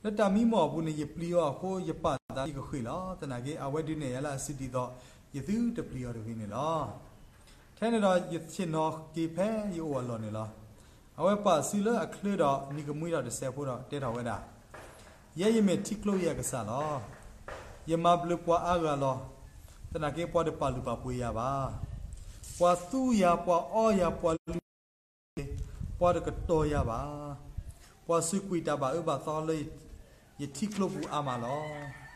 လၢတၢ်မံမီၢ်အပူၤန့ၣ် ယပျံၤအီၤအဃိ ယပာ်သးလၢယကဃ့ၢ်လီၤ. သနာ်က့ အဝဲဒုးနဲၣ်ယၤလၢအစုဒ်သိး ယသုတပျံၤအီၤတဂ့ၤန့ၣ်လီၤ. ထဲန့ၣ်ဒီး ယဆ့ၣ်နီၤက့ၤဖဲယအိၣ်အလီၢ်န့ၣ်လီၤ. အဝဲပာ်စုလၢအချၢဒီး နံၤကမှံထီၣ်တစဲးဖိဒီး တဲထီၣ်ဝဲဒၣ်, ယဲယမ့ၢ်ထံကျိအံၤအကစၢ်လီၤ. ယမၤဘျုးပှၤအါဂၤလီၤ. သနာ်က့ ပှၤတပာ်လုၢ်ပာ်ပှ့ၤယၤဘၣ်. ပှၤသူယၤ, ပှၤအီယၤ, ပှၤလူၤ ပှၤတကတီၤယၤဘၣ်. ပှၤစူးကွံာ်တၢ်ဘၣ်အၢဘၣ်သီလၢယထံကျိပူၤအါမးလီၤ.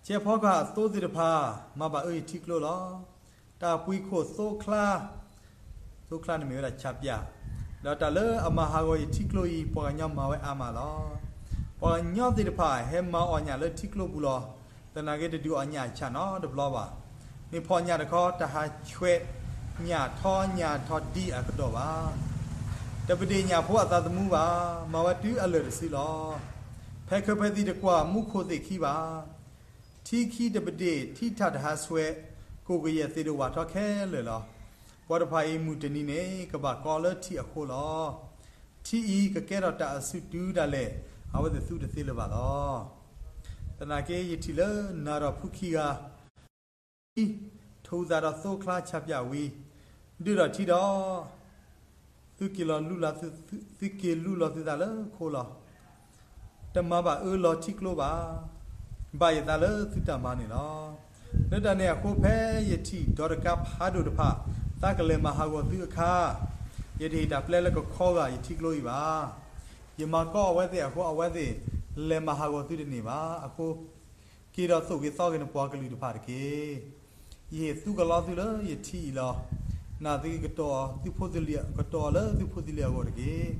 ဆဲးဖီကဟၣ်အသိသ့ၣ်တဖၣ် မၤဘၣ်အၢယထံကျိလီၤ. တၢ်ပှံခိၣ်သိချါ, သိချါန့ၣ်မ့ၢ်ဝဲဒၣ်ဆၣ်ပၠၣ်, ဒီးတၢ်လၢအမၤဟးဂီၤယထံကျိအံၤ ပှၤကညီမၤဝဲအါမးလီၤ. ပှၤကညီသ့ၣ်တဖၣ် ဟဲမၤအီၣ်ညၣ်လၢထံကျိပူၤလီၤ. သနာ်က့ တဒုးအီၣ်ညၣ်ဆၣ်နီတဘျီဘၣ်. မ့ၢ်ဖီၣ်ညၣ်တခီ တဟးဆွဲးညၣ်ထီညၣ်ထီဒ်အကတီၢ်ဘၣ်. တပဒ့ၣ်ညၣ်ဖိအသးသမူဘၣ်, မၤဝဲတုၤအလၢာ်တစုလီၤ. ဖဲခၢၣ်ဖဲသံးတကွၢ် မူခိၣ်သ့ၣ်ခံဘၣ်. ထံခံတပဒ့ၣ် ထံထၣ်တဟးဆွဲး, ကိၣ်ကယဲၢ်သ့ၣ်ဒိၣ်ဝၣ်ထီခဲလၢာ်လီၤ. ပှၤတဖၣ်အံၤ မုၢ်တနံၤန့ၣ် ကဘၣ်ကီလၢထံအဃိလီၤ. ထံအံၤကကဲထီၣ်တၢ်အစုတုၤဒၣ်လဲာ်, အဝဲသ့ၣ်သူတသ့လၢၤဘၣ်လီၤ. သနာ်က့ ယထံၣ်လၢနၤဒီးဖုခံဂၤ ထိၣ်သၣ်ဒီးသိချါဆၣ်ပၠၣ်ဝံၤ, ဒုးထီၣ်ထံဒီး သုက့ၤလီၤလူလီၤသု, သုက့ၤလူလီၤသုသးလၢခိလီၤ. တမၤဘၣ်အၢလီၤထံကျိဘၣ်. ဘၣ်ယသးလၢသုတၢ်မၤန့ၣ်လီၤ. လၢတၢ်န့ၣ်အဃိ ဖဲယထံၣ်ဒီးတကါဖးဒိၣ်တဖၣ် သးကလဲၤမၤဟးဂီၤသုအခါ, ယတဟ့ၣ်တၢ်ပျဲလၢကခီဂာ်ယထံကျိအံၤဘၣ်. ယမၤကီအဝဲသ့ၣ်အဃိ အဝဲသ့ၣ်လဲၤမၤဟးဂီၤသုတန့ၢ်ဘၣ်. အဃိ က့ၤဒီးသိၣ်က့ၤသီက့ၤနပှၤကလုာ်တဖၣ်တက့ၢ်. ယဟ့ၣ်သူကလီသုလၢယထံအံၤလီၤ. နာ်သက့ကတီၤသုဖိသလံၤ, ကတီၤလၢသုဖိသလံၤအဂီၢ်တက့ၢ်.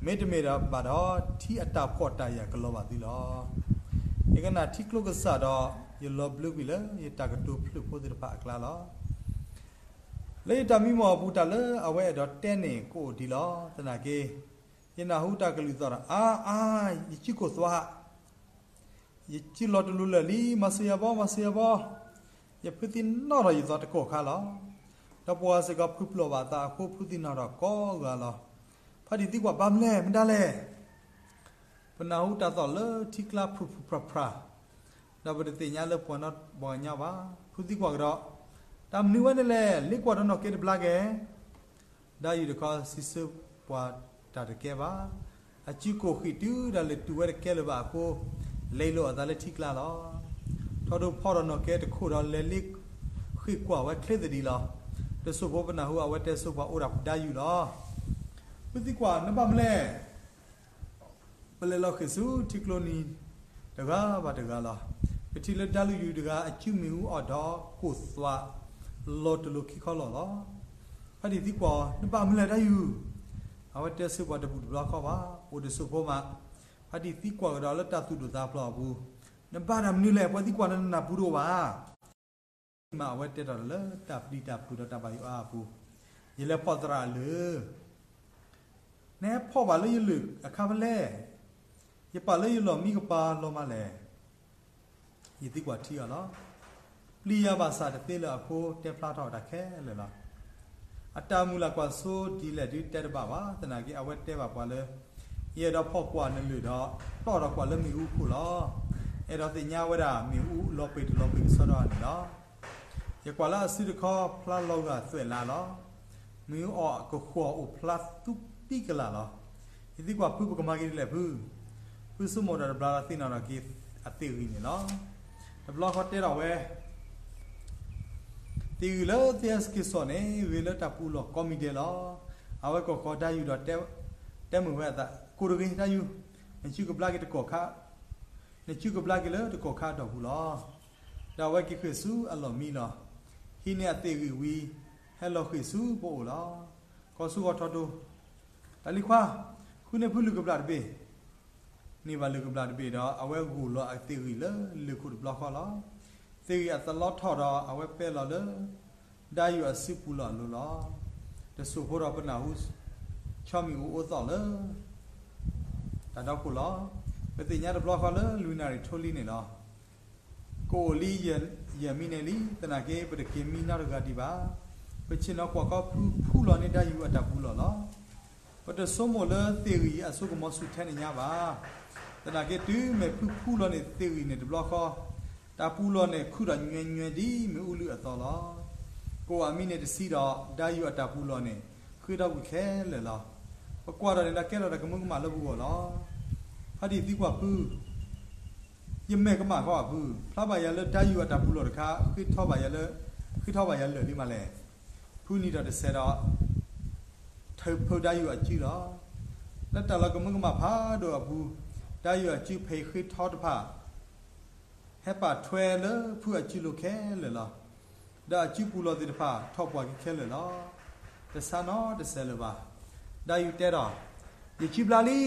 မ့တမ့ၢ်ဘၣ်ဒီး ထံအတၢ်ဖှီၣ်တၢ်ယာ်ကလီၤဘၣ်သုလီၤ. ယကနၣ်ထံကျိကစၢ်ဒီး ယလီၤဘျၢကွံာ်လၢယတၢ်ကတိၤဖျၢၣ်ဖိသ့ၣ်တဖၣ်အကျါလီၤ. လၢယတၢ်မံမီၢ်အပူၤ တၢ်လၢအဝဲအဲၣ်ဒိးတဲန့ၣ် ကအိၣ်ဒံးလီၤ. သနာ်က့ ယနၢ်ဟူတၢ်ကလုၢ်သီၣ်ဒီး အါအါ ယစုကိၢ်သွါ ယစုလီၤတလူၤလၢာ်လံ, မၤစၢၤယၤဘီ, မၤစၢၤယၤဘီ, ယဖုသံနီၣ်ထီၣ်ယသီတကီၢ်ခါလီၤ. ဒီးပှၤစ့ၢ်ကီးဖုပျိၢ်ဘၣ်သးအဃိ ဖုသံနီၣ်ထီၣ်ကိးဂၤလီၤ. ဖါတံၢ်သံကွၢ် ဘၣ်မနုၤလဲၣ်, မတၤလဲၣ်. ပနၢ်ဟူတၢ်သီၣ်လၢထံကျါ ဖုၣ်ဖုၣ်ဖျၣ်ဖျၣ်, ဒီးပတသ့ၣ်ညါလၢပှၤနီတဘျီညါဘၣ်. ဖုသံကွၢ်ကဒီး, တၢ်မနုၤဝဲန့ၣ်လဲၣ်, လ့ကွၢ်ဒီးနီၢ်ကဲတဘျါကဲ ဒါယူၢ်တခီ စံးဆၢပှၤတၢ်တကဲဘၣ်. အစုကိၢ်ဃံၣ်တုၤဒၣ်လဲာ်တူၢ်ဝဲတကဲလၢၤဘၣ်အဃိ, လဲၤလိာ်အသးလၢထံကျါလီၤ. ထီဒိဖီဒီးနီၢ်ကဲတခိၣ်ဒီး လဲၤလ့ဃ့ၢ်ကွၢ်ဝဲချ့သဒံးလီၤ. တစိၢ်ဖိပနၢ်ဟူအဝဲတဲဆိပှၤအိၣ်ဒၣ်ပဒါယူၢ်လီၤ. ဖုသံကွၢ် နဘၣ်မနုၤလဲၣ်. ပလဲၤလီၤဃ့ၢ်ဆူထံကျိနံၤ တဂၤဘၣ်တဂၤလီၤ. ပထံၣ်လၢဒါလူယူၢ်တဂၤ အစုမ့ၣ်အူအီၣ်ဒီးကိၢ်သွါ လီၤတလိၤခံခီလီၢ်လီၤ. ဖါတံၢ်သံကွၢ် နဘၣ်မနုၤလဲၣ်ဒါယူၢ်. အဝဲတဲဆိပှၤတဘူၣ်တဘျီဃီဘၣ်. အိၣ်တစိၢ်ဖိမး ဖါတံၢ်သံကွၢ်ကဒီးလၢတၢ်သူၣ်ဒိၣ်သးဖျိးအပူၤ, နဘၣ်တၢ်မနုၤလဲၣ်, ပှၤသံကွၢ်နၤနနၢ်ပူၤတအိၣ်ဘၣ်. မးအဝဲတဲထီၣ်လၢတၢ်ပျံၤတၢ်ဖုးဒီးတၢ်ဘၣ်ယိၣ်အါအပူၤ, ယလဲၤဖီၣ်သရၣ်အလၢၢ် နဟဲဖီၣ်ဘၣ်လၢယလၢၢ်အခါဖဲလဲၣ်. ယပာ်လၢယလီၢ်မံကပၤလီၤမးလဲၣ်. ယသံကွၢ်ထံအီၤလီၤ. ပျံၤယၤဘၣ်ဆၣ်တသ့လၢၤအဃိ တဲဖျါထီၣ်တၢ်ခဲလၢာ်လီၤ. အတၢ်မုၢ်လၢ်ကွၢ်စိဒ်လဲၣ်ဒုးတဲတဘၣ်ဘၣ်. သနာ်က့ အဝဲတဲဘၣ်ပှၤလၢ ယအဲၣ်ဒိးဖီၣ်ကွၢ်နလၢၢ်ဒီး တီၣ်ထီၣ်ကွၢ်လၢမ့ၣ်အူခိၣ်လီၤ. အဲၣ်ဒိးသ့ၣ်ညါဝဲဒၣ်မ့ၣ်အူလီၤပှီၢ်တလီၤပှီၢ်ကစီဒီအါန့ၣ်လီၤ. ယကွၢ်လၢအစုတခီ ဖျါလီၤဂာ်သွဲၣ်လါလီၤ. မ့ၢ်အီၣ်ကဃီၤအိၣ်ဖျါသူပံကလးလီၤ. ယသံကွၢ်ဖု ပကမၤက့ၤဒ်လဲၣ်ဖု, ဖုဆိကမိၣ်ဒီးတဘျါဒီးသ့ၣ်နီၣ်ထီၣ်က့ၤအသ့ၣ်ဂံၢ်န့ၣ်လီၤ. တဘျီဃီတဲထီၣ်ဝဲ သ့ၣ်ဂံၢ်လၢသ့ၣ်ဟဲစက့ၤစိာ်န့ၣ် ဂ့ၤလၢတၢ်ပူၤလီၢ်ကိးမံၤဒဲးလီၤ. အဝဲကိးဃီၤဒါယူၤဒီး တဲမုာ်ဝဲအသး, ကိးတဂ့ၤဒါယူၤ, နစုကဘျါက့ၤတကိးခါ, နစုကဘျါက့ၤလၢတကိးခါအတီၢ်ပူၤလီၤ. ဒီးအဝဲက့ၤဃ့ၢ်ဆူအလီၢ်မံလီၤ. ဟံးန့ၢ်အသ့ၣ်ဂံၢ်ဝံၤ ဟဲလီၤဃ့ၢ်ဆူပအိၣ်လီၤ. ကီၢ်ဆူကီၢ်ထီဒိ, တၢ်လံၤခွါ, ဃုန့ၢ်ဖုလုၢ်ကဘျၣ်တဘ့ၣ်. န့ၢ်ဘၣ်လုၢ်ကဘျၣ်တဘ့ၣ်ဒီး အဝဲဂိၢ်လီၤအသ့ၣ်ဂံၢ်လၢလၢၢ်ခိၣ်တဘျီဃီလီၤ. သ့ၣ်ဂံၢ်အသလီထီၣ်ဒီး အဝဲပဲလီၤလၢ ဒါယူၤအစုပူၤလီၢ်အလိၤလီၤ. တစိၢ်ဖိဒီးပနၢ်ဟူ ဆီမံၤအိၣ်အိသီၣ်လၢ တၢ်ဒီခိၣ်လီၤ. ပသ့ၣ်ညါတဘျီဃီလၢလွံၢ်နၣ်ရံၣ်ထိလံန့ၣ်လီၤ. ကအိၣ်လံယဲၢ်မံးနံးလံ, သနာ်က့ ပတက့ၤမံနီတဂၤဒံးဘၣ်. ပဆ့ၣ်နီၤကွၢ်ကီဖုဖူလီၤန့ၢ်ဒါယူၤအတၢ်ပူၤလီၢ်လီၤ. ပတဆိကမိၣ်လၢသ့ၣ်ဂံၢ်အစိကမီၤဆူၣ်ထဲန့ၣ်ညါဘၣ်. သနာ်က့ တုၤမ့ၢ်ဖုဖူလီၤန့ၢ်သ့ၣ်ဂံၢ်န့ၣ်တဘျီဃီ, တၢ်ပူၤလီၢ်န့ၣ် ခုထီၣ်ညွဲညွဲဒ်မ့ၣ်အူလုၢ်အသီလီၤ. ကအိၣ်အမံးနံးတဆံဒီး ဒါယူၤအတၢ်ပူၤလီၢ်န့ၣ် ဃ့ထီကွံာ်ခဲလၢာ်လီၤ. ပကွၢ်ထီၣ်န့ၣ်ဒီးကဲထီၣ်တၢ်ကမၢကမၣ်လၢပဂီၢ်လီၤ. ဖါတံၢ်သံကွၢ်ဖု, ယမဲာ်ကမၣ်ဃီဖု, ဖျါဘၣ်ယၤလၢဒါယူၤအတၢ်ပူၤလီၢ်တခါ ဃ့ထီဘၣ်ယၤလၢ, ဃ့ထီဘၣ်ယၤလၢာ်လံမးလဲၣ်. ဖုနံၤဒီးတစဲးဒီး ထုးဖုဒါယူၤအစုလီၤ. လၢတၢ်လီၤကမၢကမၣ်ဖးဒိၣ်အပူၤ, ဒါယူၤအစုဖဲဃ့ထီတဖၣ် ဟဲပာ်ထွဲလၢဖုအစုလိၤခဲလၢာ်လီၤ. ဒီးအစုပူၤလီၢ်သ့ၣ်တဖၣ်ထီၣ်ပှၢ်က့ၤခဲလၢာ်လီၤ. တဆါနီတစဲးလၢၤဘၣ်. ဒါယူၤတဲဒီး, ယစုဘျါလံ.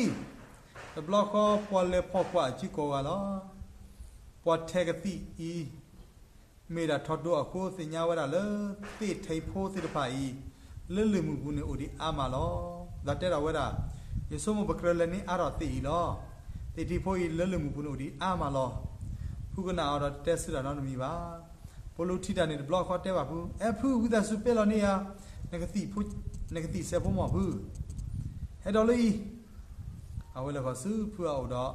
တဘျီဃီပှၤလဲၤဖီၣ်ကွၢ်အစုကိးဂၤလီၤ. ပှၤထဲးကသံၣ်အံၤ မ့ၢ်ဒၣ်ထီၣ်ဒိအဃိ သ့ၣ်ညါဝဲဒၣ်လၢ သ့ၣ်ထဲးဖိသ့ၣ်တဖၣ်အံၤ လၢလၢၢ်မုၢ်ပူၤန့ၣ်အိၣ်ဒံးအါမးလီၤ. ဒီးတဲထီၣ်ဝဲဒၣ်, ယဆိကမိၣ်ပကြၢးလဲၤန့ၢ်အါထီၣ်သ့ၣ်အံၤလီၤ. သ့ၣ်ထဲးဖိအံၤလၢလၢၢ်မုၢ်ပူၤန့ၣ်အိၣ်ဒံးအါမးလီၤ. ဖုကနၣ်အီၤဒီးတတဲဆၢတၢ်နီတမံၤဘၣ်. ပလူၤထံၣ်တၢ်န့ၣ်တဘျီဃီတဲဘၣ်ဖု, အဲၣ်ဖု ဝံသးစူၤပဲလီၤန့ၢ်ယၤ နကသံၣ်စဲးဖိမီၢ်ဖု ဟဲဒီးလၢအံၤ. အဝဲလဲၤဃီၤဆူဖုအအိၣ်ဒီး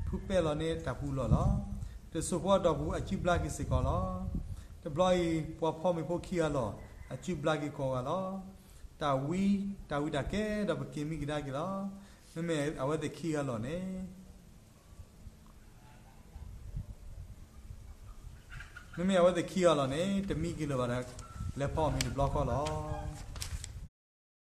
ဖုပဲလီၤန့ၢ်တၢ်ပူၤလီၢ်လီၤ. တစိၢ်ဖိအတီၢ်ပူၤအစုဘျါက့ၤစ့ၢ်ကီးလီၤ. တဘျီအံၤ ပှၤဖီမ့ၤဖိခံဂၤလီၤ. အစုဘျါက့ၤကိးဂၤလီၤ. တၢ်ဝံ, တၢ်ဝံတၢ်ကဲဒီးပက့ၤမံကဒါက့ၤလီၤ. မ့မ့ၢ်အဝဲသ့ၣ်ခံဂၤလီၤန့ၣ် မ့မ့ၢ်အဝဲသ့ၣ်ခံဂၤလီၤန့ၣ် တမံက့ၤလၢၤဘၣ်ဒီး လဲၤဖီအီၣ်မ့ၤတဘျီဃီလီၤ.